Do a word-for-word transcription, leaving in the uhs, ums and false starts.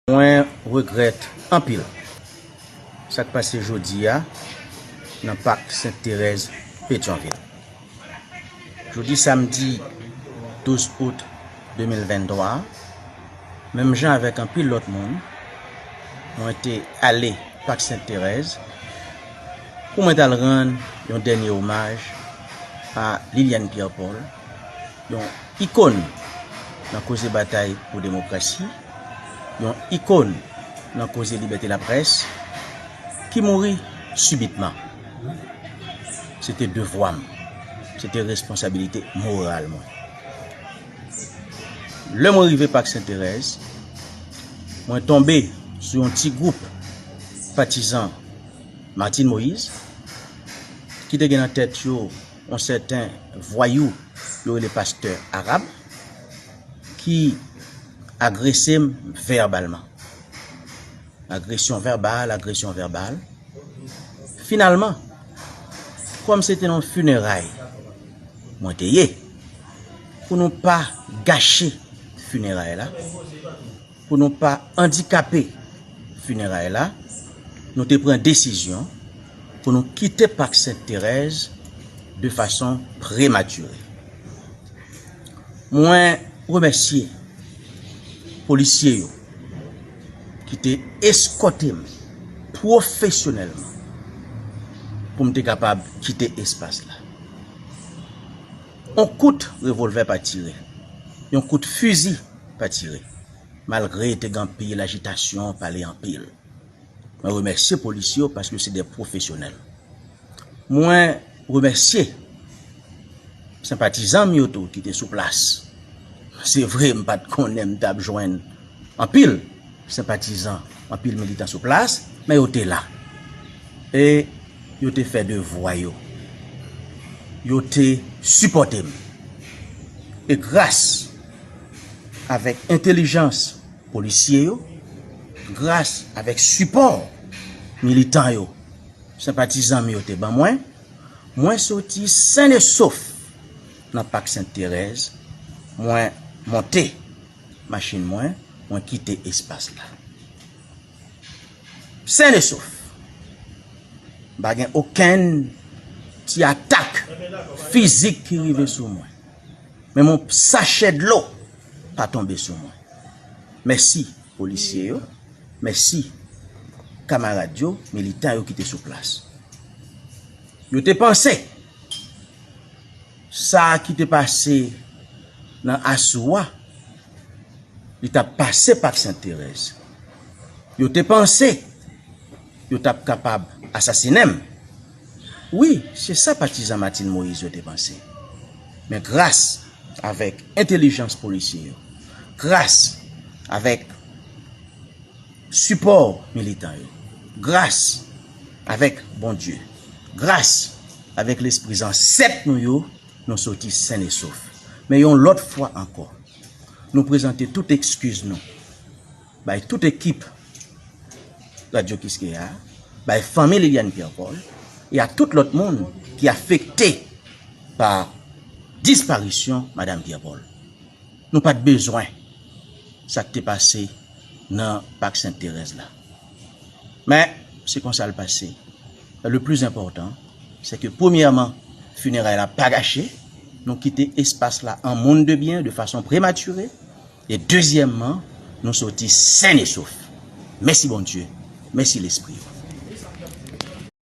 Mwen regrèt anpil sa k pase jodi a nan Pak Sent Terèz, Petyonvil. Jodi samdi douz out de mil venntwa a, menm jan avèk anpil lòt moun, mwen te ale Pak Sent Terèz pou mwen t al rann yon dènye omaj a Liliane Pierre Paul, yon ikòn nan koze batay pou demokrasi, yon ikòn nan koze libète laprès, ki mouri sibitman. Se te devwa m, se te responsabilite moral mwen. Lè mwen rive Pak Sent Terèz, mwen tonbe sou yon ti gwoup patizan Martine Moïse, ki te gen nan tèt yo yon sèten vwayou yo rele pastè arab, ki agrese m vèbalman. Agresyon vèbal, agresyon vèbal. Finalman, kòm se te nan fineray mwen te ye, pou nou pa gache fineray la, pou nou pa andikape fineray la, nou te pran desizyon pou nou kite Pak Sent Terèz de fason prematire. Mwen remèsye polisye yo ki te eskòte m pwofesyonèlman pou m te kapab kite espas la. Yon kout revòlvè pa tire, yon kout fizi pa tire, malgre te gen anpil ajitasyon, pale anpil. Mwen remèsye polisye yo paske se de pwofesyonèl. Mwen remèsye senpatizan m yo tou ki te sou plas. Se vre, m pa t konnen m t ap jwenn anpil senpatizan, anpil militan sou plas, men yo te la. E yo te fè devwa yo. Yo te sipòte m. E gras avèk entèlijans polisye yo, gras avèk sipò militan yo, senpatizan m yo te ban mwen, mwen soti sen e sof nan Pak Sent Terèz, mwen monte machin mwen, mwen kite espas la. Sen e sof. M pa gen okenn ti atak fizik ki rive sou mwen. Menm yon sachè dlo pa tonbe sou mwen. Mèsi polisye yo, mèsi kamarad yo, militan yo ki te sou plas. Yo te panse sa ki te pase nan Asou a, li t ap pase Pak Sent Terèz. Yo te panse yo t ap kapab asasinen m. Wi, se sa patizan Martine Moïse yo te panse. Men gras avèk entèlijans polisye yo, gras avèk sipò militan yo, gras avèk Bondye, gras avèk lespri zansèt nou yo, nou soti sen e sof. Men yon lòt fwa ankò, nou prezante tout ekskiz nou bay tout ekip Radyo Kiskeya, bay fanmi Liliane Pierre Paul, e a tout lòt moun ki afekte pa disparisyon Madanm Pierre Paul. Nou pa t bezwen sa k te pase nan Pak Sent Terèz la. Men, se konsa l pase. Le plus important, c'est que, premyèman, fineray la pa gache, nou kite espas la an moun de byen de fason prematire, e dezyèmman, nou soti sen e sof. Mèsi Bondye, mèsi Lespri yo.